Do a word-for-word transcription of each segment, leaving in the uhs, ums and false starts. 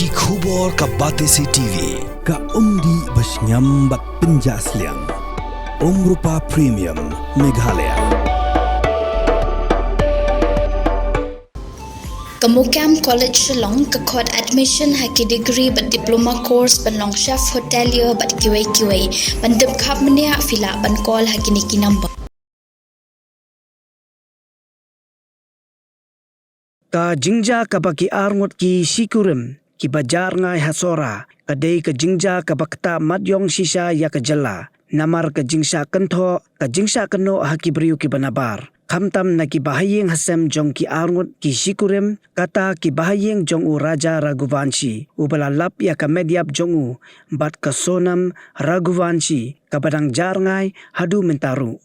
Ki khubor ka Batesi T V, ka umdih ba shngiam bad pynjah sliang. Umrupa Premium, Meghalaya. Ka MOKAM College Shillong ka khot admission ha ki degree bad diploma course ban long chef hotelier bad kiwei kiwei, ban tip khap mynne phi lah ban call ha kine ki number. Ka jingjia kaba ki arngut ki shikurim kiba jar ngai ha Sohra ka dei ka jingjia kaba ktah madiong shisha ïa ka jylla, namar ka jingshah kynthoh, ka jingshah kynnoh ha ki briew kiba nabar, khamtam na ki bahaïing hasem jong ki arngut ki shikurim, kata ki bahaïing jong u Raja Raghuvanshi uba la lap ïa ka met ïap jong u bad ka Sonam Raghuvanshi kaba dang jar ngai haduh mynta ruh.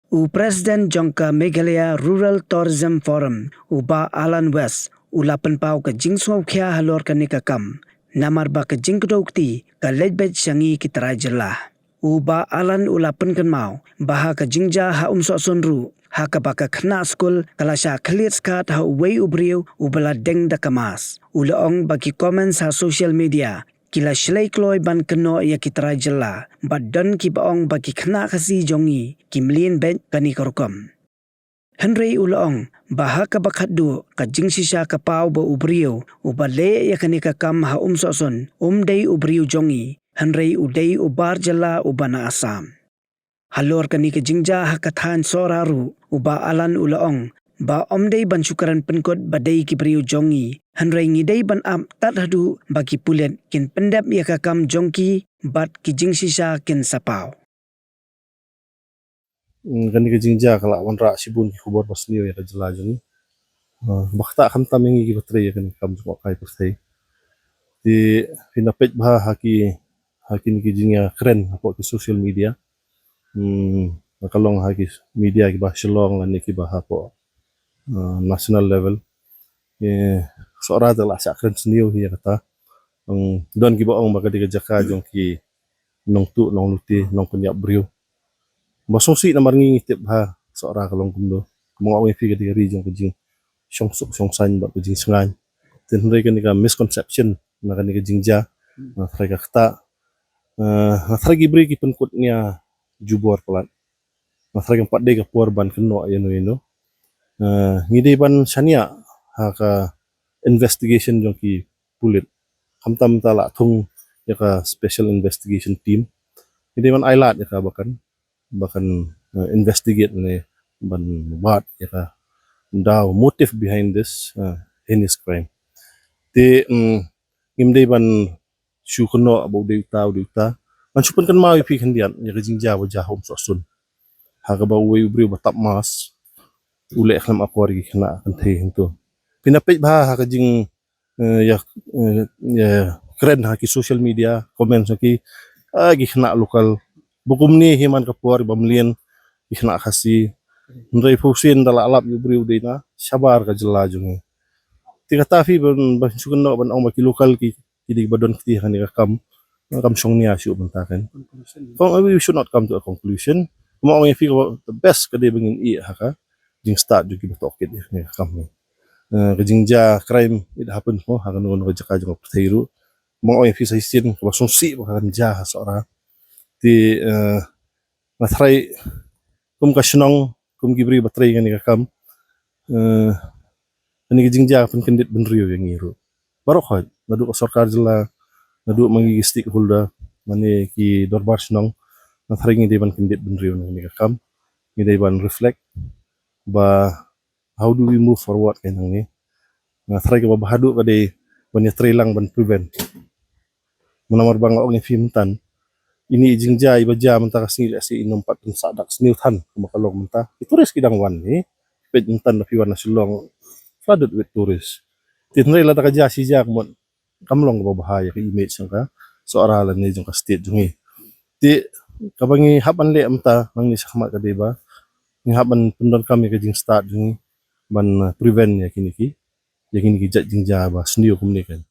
U President jong ka Meghalaya Rural Tourism Forum, u Bah Alan West, u la pynpaw ka jingsngewkhia halor kane ka kam, namar ba ka jingkdew kti ka leit beit sha ngi ki trai jylla. U Bah Alan u la pynkynmaw ba ha ka jingjia ha Umsohsun ruh, ha kaba ka khynnah skul ka la shah khlieh skat ha uwei u briew uba la deng da ka mask, u la ong ba ki comments ha social media ki la shlei kloi ban kynnoh ïa ki trai jylla bad don kiba ong ba ki khynnah Khasi jong ngi ki mlien beit kane ka rukom. Hynrei u la ong ba ha kaba khatduh ka jingshisha ka paw ba u briew uba leh ïa kane ka kam ha Umsohsun um dei u briew jong ngi, hynrei u dei u bar jylla uba na Assam. Halor kane ka jingjia ha ka thaiñ Sohra ruh, u Bah Alan u la ong ba ym dei ban shu kren pynkut ba dei ki briew jong ngi, hynrei ngi dei ban ap tad haduh ba ki pulit kin pyndep ïa ka kam jong ki bad ki jingshisha kin sa paw. Hmm, kane ka jingjia ka la wanrah shibun ki khubor basniew ïa ka jylla jong ngi. Ah, ba ktah khamtam ïa ngi kiba trei ïa kane ka kam jngohkai pyrthei. Te phin da peit bha ha ki, ha kine ki jingïakren hapoh ki social media. Hmm, ka long ha ki media kiba Shillong lane kiba hapoh, ah, national level. Eh, Sohra te la shah kren sniew hi ïa kata. Hmm, don kiba ong ba ka dei ka jaka jong ki nongtuh nonglute, nongpynïap briew. Ba sngewsih namar ngi ngi tip bha Sohra ka long kumno. Kumba nga ong ïa phi ka dei ka ri jong ka jingshongsuk shongsaiñ bad ka jingsngaiñ. Te hynrei kane ka misconception na kane ka jingjia, na tharai ka ktah, eh, na tharai ki briew ki pynkut nia jubor palat. Na tharai kam pat dei ka por ban kynnoh ïano ïano. Eh, ngi dei ban shaniah ha ka investigation jong ki pulit. Khamtam ta la thung ïa ka special investigation team. Ngi dei ban ailad ïa ka ba kan, ba kan, eh, investigate ne ban wad ïa ka daw motive behind this, eh, heinous crime. Te, mm, ngim dei ban shu kynnoh ba u dei uta, u dei uta. Ngan shu pynkynmaw ïa phi khyndiat ïa ka jingjia ba jia ha Umsohsun. Ha kaba uwei u briew ba tap mask u leh khlem akor ïa ki khynnah kynthei hangto. Phin da peit bha ha ka jing, eh, ïa, eh, ïakren ha ki social media, comment ha ki, ah, ki khynnah local. Ba kumne hi man ka por ba mlien ki khynnah Khasi. Hynrei phusin da la lap ïa u briew u dei na shabar ka jylla jong ngi. Te kata phi ban, ban shu kynnoh ban ong ba ki local ki ki dei ba don kti ha kane ka kam, kam shong nia shuh mynta kan. Kong, we should not come to a conclusion. Kumba ong ïa phi ka the best ka dei ba ngin ïeh ha ka jingstad jong kiba tohkit ïa kane ka kam ni. Eh, ka jingjia crime it happens mo ha kano kano ka jaka jong ka pyrthei ruh. Kumba ong ïa phi sa shisien kaba sngewsih ba kan jia ha Sohra. Te, eh, nga tharai kum ka shnong, kum ki briew ba trei kane ka kam, eh, kane ka jingjia pynkyndit bynriew ïa ngi ruh. Baroh khoit, naduh ka sorkar jylla, naduh ma ngi ki stakeholder, mane ki dorbar shnong, nga tharai ngi dei ban kyndit bynriew na kane ka kam, ngi dei ban reflect ba how do we move forward ka nangne. Nga tharai kaba bha haduh ka dei ban ïatrei lang ban prevent. Namar ba nga ong ïa phi mynta, ine i jingjia iba jia mynta ka sngi lehse in ym pat pynsah da ka sniew than kumba ka long mynta. Ki tourist ki dang wan hi. Peit mynta da phi wan na Shillong, flooded with tourists. Te hynrei lada ka jia shi jia ka mut kam long kaba bha ïa ka image jong ka Sohra lane jong ka state jong ngi. Te kaba ngi hap ban leh mynta nangne shakhmat ka dei ba ngi hap ban pyndonkam ïa ka jingstad jong ngi ban, uh, prevent ïa kine ki, ïa kine ki jait jingjia ba sniew kumne kan.